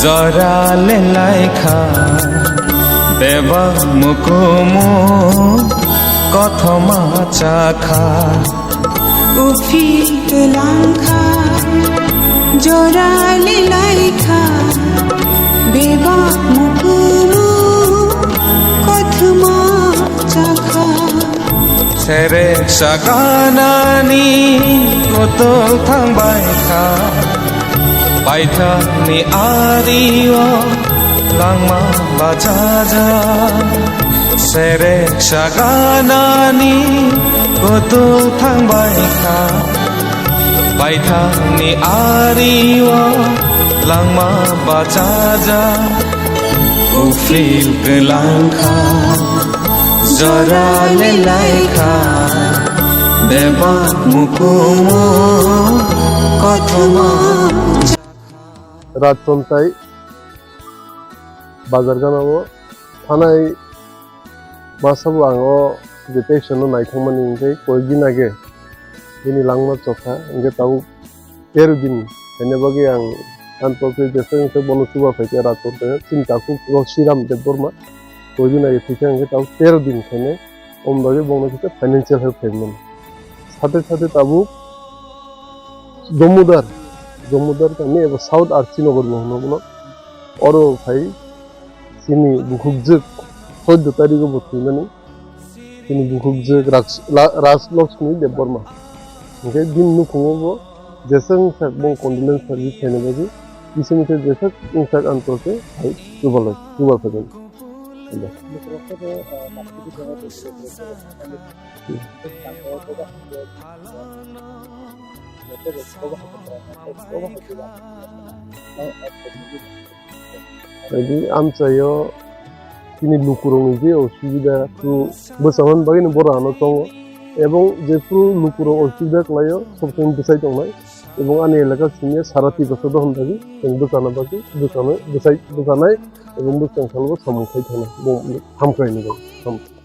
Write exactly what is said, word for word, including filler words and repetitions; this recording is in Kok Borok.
Jora le laikha, bebak mukumu kothoma chakha. Uphil langkha, jora le laikha, bebak mukumu kothoma chakha. Serek saganani kotor thangbai kha, paithakni ario langma bachaja. Serek saganani kotor thangbai kha, paithakni ario langma bachaja. Uphil kwlangkha, jora le laikha, bebak mukumu kothoma. Ratontai bazar gana o thanai masa bo ang o je patient no naithangmani hwnkhe koikdin age bini langma chokha, hwnkhe tabuk tero din khaina bagwi ang antoke jesa wngkhe bono chuba phaikha Ratontai chini takhuk Rosiram Debbarma koikdin age thwikha, hwnkhe tabuk tero din khainai. Om bagwi bongno kisa financial help khaimani. Sate sate tabuk Jomudar, Jomudar kami eba South R C Nagar no hwnwi bono. Oro phai chini bukhukjwk choddo tarigo bo thwimani. Chini bukhukjwk Raj-, La-, Rajlakshmi Debbarma. Hwnkhe bini nukhungo bo jesa wngsak bong condolence service khaina bagwi, kisa misa jesa wngsak antoke hai chubalai, chubal khaimani. Jadi amchaio chini lukurokni je osubida, tu bwchamani bagwino borok ano tongo, ebong jephru lukurok osubida khlaio, sob somoi bwchai tongnai, ebong ani elaka simi sara Tiprasa dohon dagi, chwng bwchana bagwi, bwchano, bwchai, bwchanai, ebong bwchang salo samung khai thangnai, bo hamkraini bagwi.